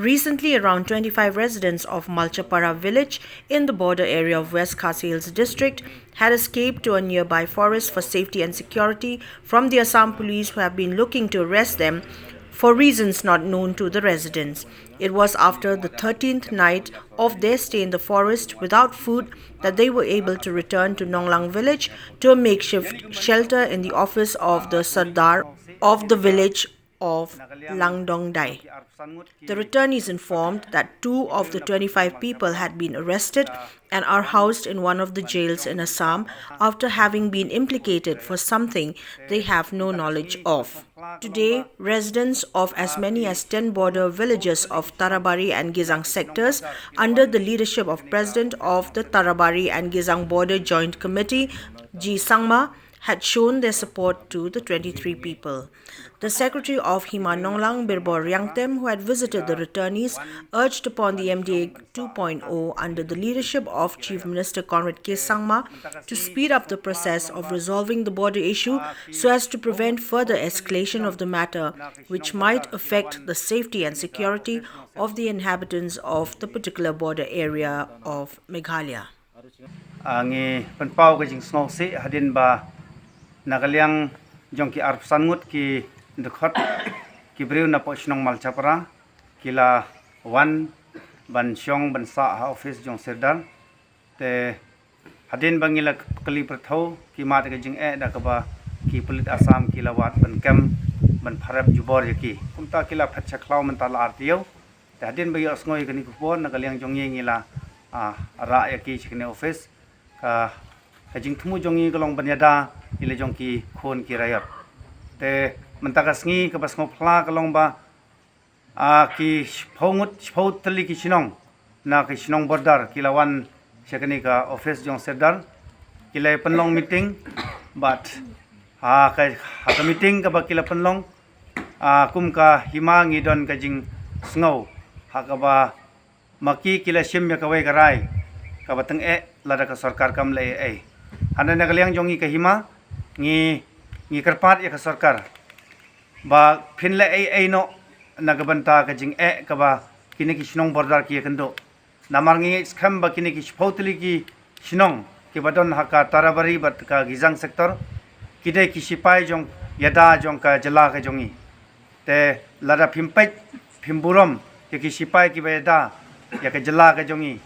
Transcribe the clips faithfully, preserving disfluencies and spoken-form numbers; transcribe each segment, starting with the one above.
Recently, around twenty-five residents of Malchapara village in the border area of West Khasi Hills district had escaped to a nearby forest for safety and security from the Assam police, who have been looking to arrest them for reasons not known to the residents. It was after the thirteenth night of their stay in the forest without food that they were able to return to Nonglang village to a makeshift shelter in the office of the Sardar of the village of Langdongdai. The returnees informed that two of the twenty-five people had been arrested and are housed in one of the jails in Assam after having been implicated for something they have no knowledge of. Today, residents of as many as ten border villages of Tarabari and Gizang sectors, under the leadership of President of the Tarabari and Gizang Border Joint Committee, G Sangma, had shown their support to the twenty-three people. The secretary of Hima Nonglang, Birbor Riangtem, who had visited the returnees, urged upon the M D A two point oh under the leadership of Chief Minister Conrad K Sangma to speed up the process of resolving the border issue so as to prevent further escalation of the matter, which might affect the safety and security of the inhabitants of the particular border area of Meghalaya. Ah, ngi pynpaw ka jingsngewsih hadien ba na ka liang jong ki arphew san ngut ki dkhot ki briew na poh shnong Malchapara ki la wan ban shong ban sah ha office jong Sirdar. Te hadien ba ngi la kylli pyrthuh ki mad ka jingeh da kaba ki pulit Assam ki la wad ban kem ban pharep jubor ïa ki. Kumta ki la phet sha khlaw mynta la ar taïew. Te hadien ba ïohsngew ïa kane ka khubor na ka liang jong ngi ngi la, ah, rah ïa ki sha kane office. Ka, ka jingthmu jong ngi ka long ban ïada ïa la jong ki khun ki raiot. Te mynta ka sngi kaba sngewphylla ka long ba, ah, ki shiphew ngut, shiphew tylli ki shnong na ki shnong border ki la wan sha kane ka office jong Sirdar. Ki la pynlong meeting bad ha ka, ha ka meeting kaba ki la pynlong, ah, kum ka hima ngi don ka jingsngew ha kaba ma ki ki la shim ïa kawei ka rai kaba tyngeh lada ka sorkar kam leh ei ei. Hynrei na ka liang jong ngi ka hima ngi, ngi kyrpad ïa ka sorkar ba phin leh ei ei noh na ka bynta ka jingeh kaba kine ki shnong border ki ïakynduh. Namar ngi ngeit skhem ba kine ki shiphew tylli ki shnong kiba don ha ka Tarabari bad ka Gizang sector ki dei ki shipai jong ïada jong ka jylla ka jong ngi. Te lada phim peit phim burom ïa ki shipai kiba ïada ïa ka jylla ka jong ngi,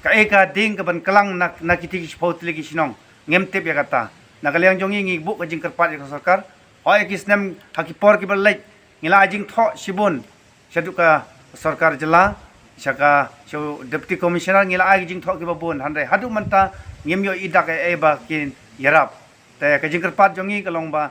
kaei ka ding kaban klang na, na kiti ki shiphew tylli ki shnong ngim tip ïa kata. Na ka liang jong ngi ngi buh ka jingkyrpad ïa ka sorkar. Hooid ïa ki snem ha ki por kiba leit ngi la ai jingthoh shibun shaduh ka sorkar jylla, sha ka, sha u Deputy Commissioner ngi la ai jingthoh kiba bun, hynrei haduh mynta ngim ïoh ïa dak ei ei ba kin ïarap. Te ka jingkyrpad jong ngi ka long ba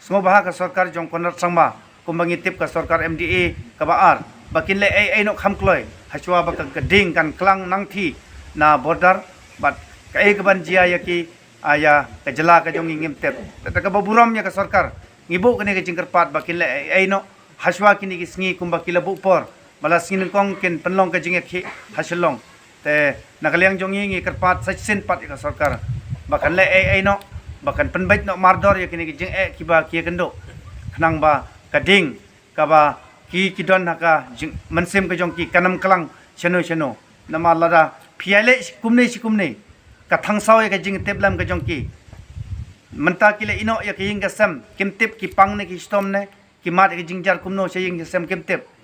sngewbha ka sorkar jong Conrad Sangma kumba ngi tip ka sorkar M D A kaba ar ba kin leh ei ei noh kham kloi hashwa ba ka, ka ding kan klang nangthie na border bad kaei kaban jia ïa ki, ah, ïa ka jylla ka jong ngi ngim tip. Te kaba burom ïa ka sorkar ngi buh kane ka jingkyrpad ba kin leh ei ei noh hashwa kine ki sngi kumba ki la buh por ba la sngi nyngkong kin pynlong ka jingïakhih ha Shillong. Te na ka liang jong ngi ngi kyrpad sa shisien pat ïa ka sorkar ba kan leh ei ei noh, ba kan pynbeit noh mardor ïa kine ki jingeh kiba ki ïakynduh, khnang ba ka ding kaba ki, ki don ha ka jing, mynsiem ka jong ki kan ym klang shano shano. Namar lada phi ïaleh shi kumne shi kumne, ka thangsaw ïa ka jingtip lem ka jong ki. Mynta ki la ïehnoh ïa ka ïing ka sem, kim tip ki pang ne ki shitom ne, ki mad ïa ka jingjar kumno sha ïing sha sem kim tip.